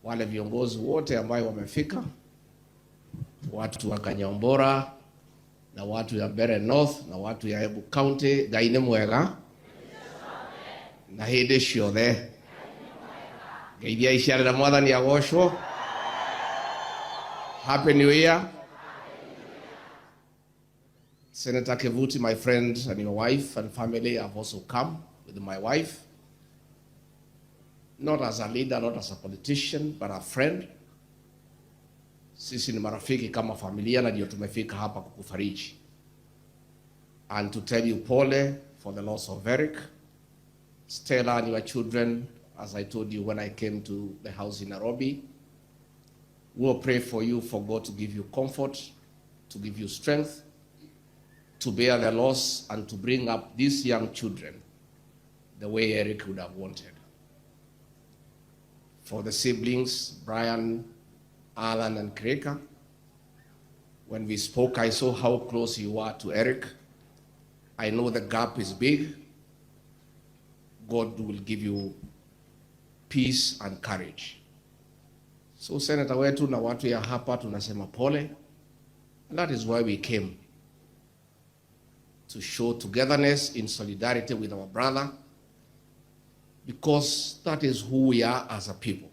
Wale viongozi wote ambayo wamefika, watu wa Kanyamboora na watu ya Mbeere North na watu ya Embu County, Ngai nĩ mwega na hĩndĩ ciothe. Ngeithia iciarĩra Mwathani agocwo. Happy New Year. Senator Kivuti, my friend, and your wife and family have also come with my wife. Not as a leader, not as a politician, but a friend. Sisi ni marafiki kama familia na ndio tumefika hapa kukufariji. And to tell you pole for the loss of Eric, Stella and your children, as I told you when I came to the house in Nairobi, we'll pray for you, for God to give you comfort, to give you strength, to bear the loss and to bring up these young children the way Eric would have wanted. For the siblings, Brian, Alan, and Kreka, when we spoke, I saw how close you are to Eric. I know the gap is big. God will give you peace and courage. So senator wetu na watu ya hapa tunasema pole. And that is why we came, to show togetherness in solidarity with our brother, because that is who we are as a people.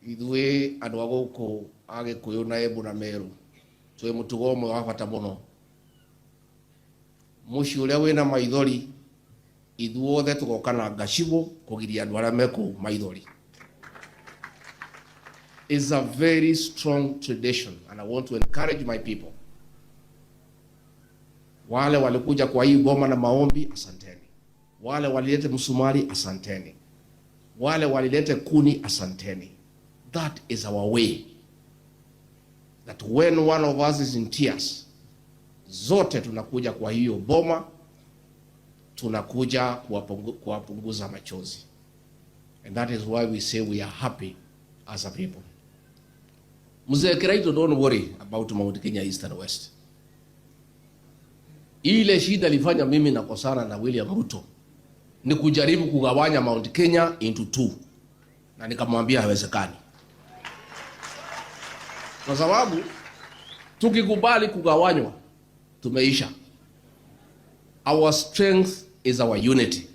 Ithuĩ andũ a gũkũ a Gĩkũyũ na Embu na Meru twĩ mũtugo ũmwe wa bata mũno. Mũciĩ ũrĩa wĩna maithori, ithuothe tũgoka na ngacibũ kũgiria andũ arĩa me kũu maithori. It's a very strong tradition, and I want to encourage my people. Wale walikuja kwa hii boma na maombi, asanteni. Wale walilete msumari, asanteni. Wale walilete kuni, asanteni. That is our way. That when one of us is in tears, zote tunakuja kwa hiyo boma, tunakuja kuwapunguza machozi. And that is why we say we are happy as a people. Mzee Kiraito, don't worry about Mount Kenya East and West. Ile shida ilifanya mimi nakosana na William Ruto ni kujaribu kugawanya Mount Kenya into two, na nikamwambia haiwezekani, kwa sababu tukikubali kugawanywa tumeisha. Our strength is our unity,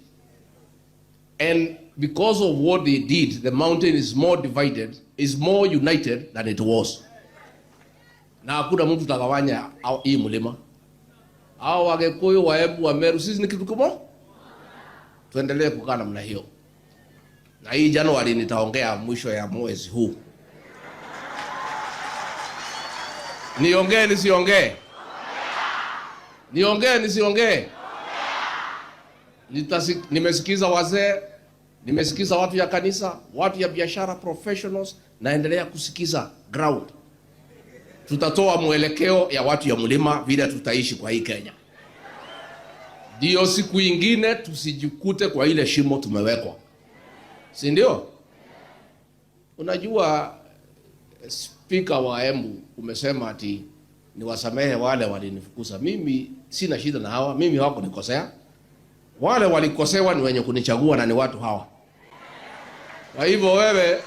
and because of what they did, the mountain is more divided, is more united than it was. Na hakuna mtu tagawanya hii mlima. Hao Wakikuyu, Waembu, wa Meru, sisi ni kitu kimoja. Tuendelee kukaa namna hiyo. Na hii Januari nitaongea mwisho ya mwezi huu. Niongee nisiongee? Niongee nisiongee? Nimesikiza wazee, nimesikiza watu ya kanisa, watu ya biashara, professionals, naendelea kusikiza ground. Tutatoa mwelekeo ya watu ya mlima vile tutaishi kwa hii Kenya. Ndio siku ingine tusijikute kwa ile shimo tumewekwa. Si ndio? Unajua speaker wa Embu umesema ati niwasamehe wale walinifukuza. Mimi sina shida na hawa, mimi hawakunikosea. Wale walikosewa ni wenye kunichagua na ni watu hawa. Kwa hivyo wewe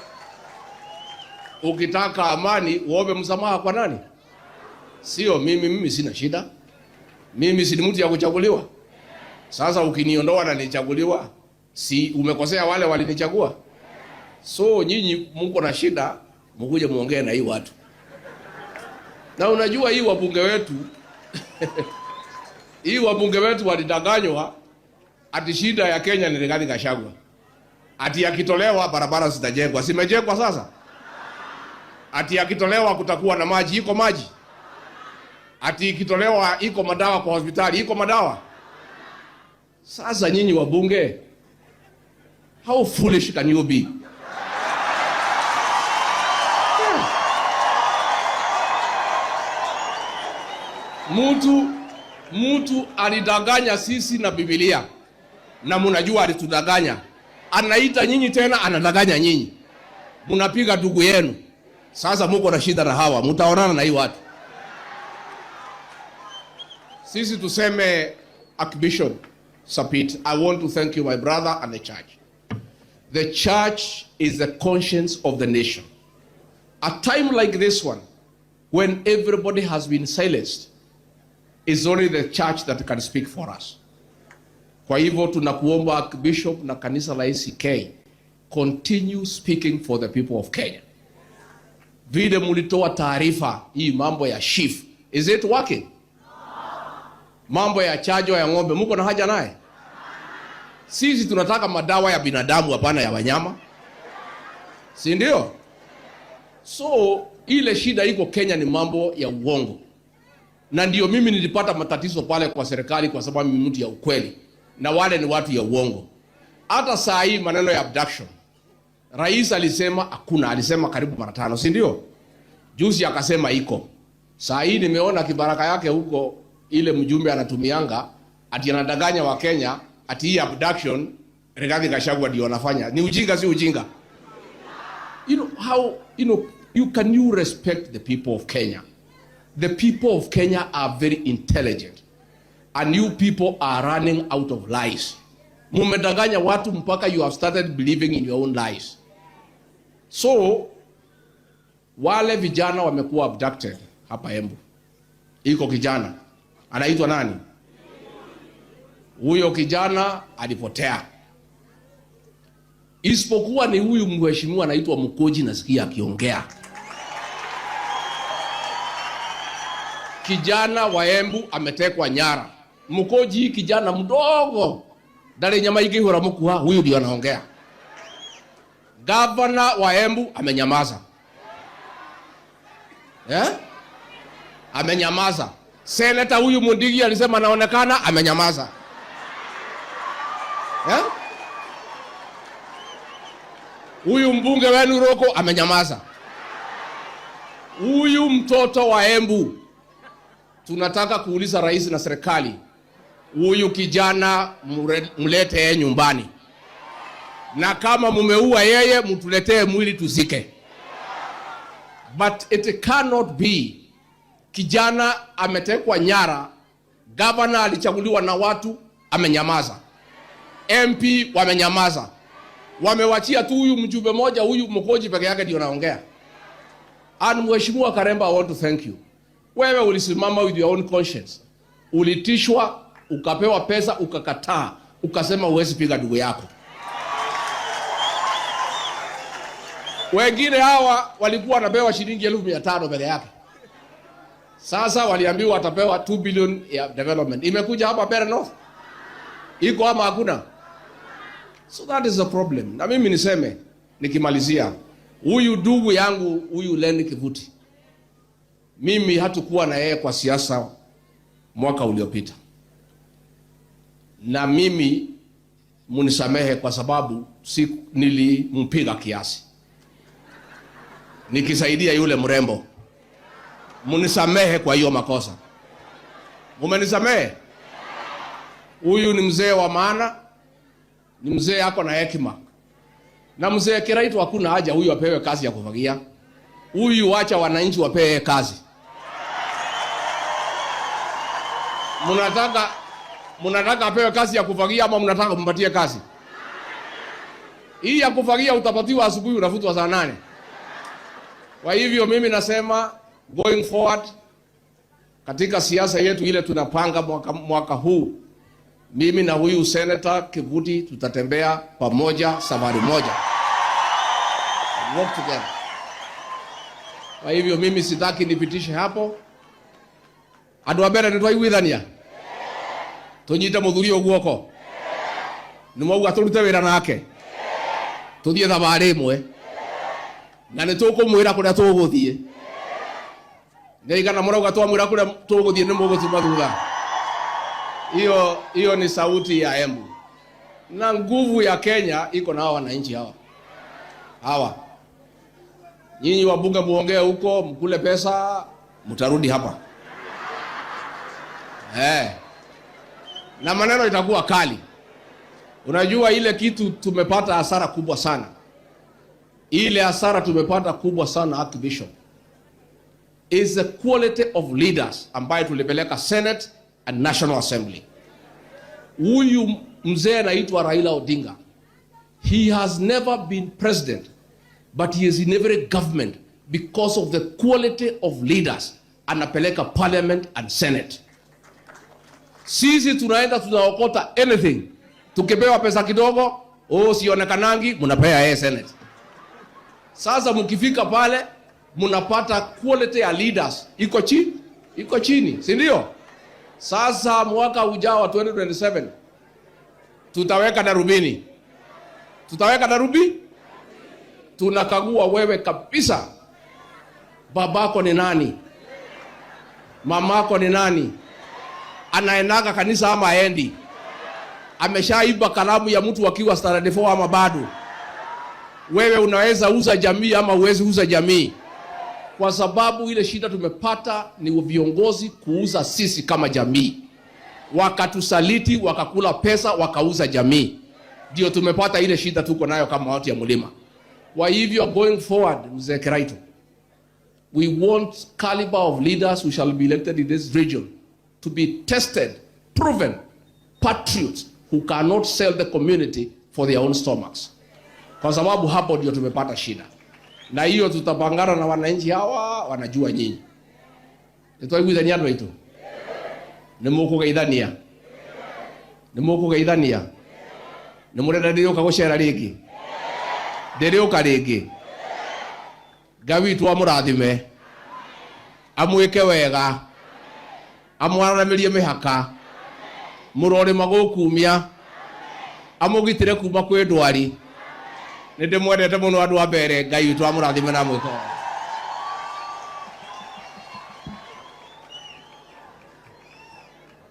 ukitaka amani uombe msamaha kwa nani? Sio mimi, mimi sina shida. Mimi si mtu ya kuchaguliwa. Sasa ukiniondoa na nichaguliwa, si umekosea wale walinichagua? So nyinyi mko na shida, mkuje muongee na hii watu. Na unajua hii wabunge wetu hii wabunge wetu walidanganywa ati shida ya Kenya ni Rigathi Gachagua. Ati akitolewa barabara zitajengwa. Zimejengwa sasa? Ati akitolewa kutakuwa na maji, iko maji? Ati ikitolewa iko madawa kwa hospitali, iko madawa? Sasa nyinyi wabunge, how foolish can you be? Mtu alidanganya sisi na Biblia, na mnajua alitudanganya. Anaita nyinyi tena, anadanganya nyinyi. Mnapiga ndugu yenu. Sasa muko na shida na hawa, mtaonana na hii watu. Sisi tuseme Archbishop Sapit, I want to thank you my brother and the church. The church is the conscience of the nation. A time like this one, when everybody has been silenced, is only the church that can speak for us. Kwa hivyo tunakuomba Archbishop na kanisa la ACK, continue speaking for the people of Kenya. Vile mulitoa taarifa hii mambo ya SHIF, is it working? Mambo ya chanjo ya ng'ombe, muko na haja naye? Sisi tunataka madawa ya binadamu, hapana ya wanyama, si ndio? So ile shida iko Kenya ni mambo ya uongo, na ndio mimi nilipata matatizo pale kwa serikali, kwa sababu mimi mtu ya ukweli na wale ni watu ya uongo. Hata saa hii maneno ya abduction, rais alisema hakuna, alisema karibu mara tano, si ndio? Juzi akasema iko. Saa hii nimeona kibaraka yake huko, ile mjumbe anatumianga ati anadanganya Wakenya ati hii abduction Rigathi Gachagua ndio anafanya. Ni ujinga, si ujinga? You know how you know you can you respect the people of Kenya? The people of Kenya are very intelligent and you people are running out of lies. Mumedanganya watu mpaka you have started believing in your own lies. So wale vijana wamekuwa abducted hapa Embu. Iko kijana anaitwa nani? Huyo kijana alipotea, isipokuwa ni huyu mheshimiwa anaitwa Mkoji, nasikia akiongea. Kijana wa Embu ametekwa nyara. Mkoji kijana mdogo ndari nyama ingihura mkuha, huyu ndio anaongea. Gavana wa Embu amenyamaza, eh? Amenyamaza. Seneta huyu Mundigi alisema anaonekana, amenyamaza, eh? Huyu mbunge wenu Roko amenyamaza. Huyu mtoto wa Embu, tunataka kuuliza rais na serikali, huyu kijana mlete yeye nyumbani, na kama mumeua yeye mtuletee mwili tuzike. But it cannot be kijana ametekwa nyara, governor alichaguliwa na watu amenyamaza, MP wamenyamaza, wamewachia tu huyu mjumbe moja, huyu Mkoji peke yake ndio anaongea. And Mheshimiwa Karemba, I want to thank you. Wewe ulisimama with your own conscience, ulitishwa, ukapewa pesa, ukakataa, ukasema huwezi piga ndugu yako. Wengine hawa walikuwa wanapewa shilingi 500,000 mbele yake. Sasa waliambiwa watapewa 2 billion ya development. Imekuja hapa Mbeere North. Iko ama hakuna? So that is the problem. Na mimi niseme nikimalizia, huyu ndugu yangu huyu Lenny Kivuti, mimi hatukuwa na yeye kwa siasa mwaka uliopita. Na mimi munisamehe kwa sababu si nilimpiga kiasi nikisaidia yule mrembo. Munisamehe kwa hiyo makosa. Mumenisamehe? Huyu ni mzee wa maana, ni mzee ako na hekima. Na mzee Kiraitu hakuna haja huyu apewe kazi ya kufagia. Huyu wacha wananchi wapewe kazi. Mnataka apewe kazi ya kufagia ama mnataka kumpatie kazi? Hii ya kufagia utapatiwa asubuhi, unafutwa saa 8. Kwa hivyo mimi nasema going forward katika siasa yetu ile tunapanga mwaka huu, mimi na huyu Senator Kivuti tutatembea pamoja safari moja. Work together. Kwa hivyo mimi sitaki nipitishe hapo. Andu a mbere nitwaiguithania tunyite muthuri uyu guoko ni mwauga turute wira nake tuthie thabarĩ ĩmwe na nĩ tũkũmwĩra kũrĩa tũgũthiĩ. Nĩ igana mũrauga twamwĩra kũrĩa tũgũthiĩ nĩ mũgũtuma thutha. Hiyo ni sauti ya Embu. Na nguvu ya Kenya iko na hawa wananchi hawa. Hawa. Nyinyi wabunge muongee huko, mkule pesa, mtarudi hapa. Na maneno itakuwa kali. Unajua ile kitu tumepata hasara kubwa sana. Ile hasara tumepata kubwa sana Archbishop is the quality of leaders ambaye tulipeleka Senate and National Assembly. Huyu mzee anaitwa Raila Odinga He has never been president, but he is in every government because of the quality of leaders anapeleka parliament and senate. Sisi tunaenda tunaokota anything, tukipewa pesa kidogo, oh, sionekanangi, mnapea yeye senate. Sasa mkifika pale mnapata quality ya leaders iko chini, iko chini, si ndio? Sasa mwaka ujao wa 2027 tutaweka darubini, tutaweka darubi, tunakagua wewe kabisa, babako ni nani, mamako ni nani, anaendaga kanisa ama aendi, ameshaiba kalamu ya mtu akiwa standard 4 ama bado. Wewe unaweza uza jamii ama uwezi uza jamii, kwa sababu ile shida tumepata ni viongozi kuuza sisi kama jamii, wakatusaliti, wakakula pesa, wakauza jamii, ndio tumepata ile shida tuko nayo kama watu ya mlima. Kwa hivyo going forward, mzee Kiraito, we want caliber of leaders who shall be elected in this region to be tested, proven patriots who cannot sell the community for their own stomachs, kwa sababu hapo ndio tumepata shida, na hiyo tutapangana na wananchi hawa, wanajua nyinyi nitwaiguithania andu aitu nĩ mũkũgeithania nĩ mũkũgeithania nĩ mũrenda ndĩrĩũka gũcera rĩngĩ ndĩrĩũka rĩngĩ. Ngai witũ amũrathime, amwĩke wega, amwararamĩrie mĩhaka, mũrorĩma gũkumia, amũgitĩre kuma kwĩ ndwari. Nĩ ndĩmwendete mũno andũ a mbere. Ngai witũ amũrathime na amwĩke wega.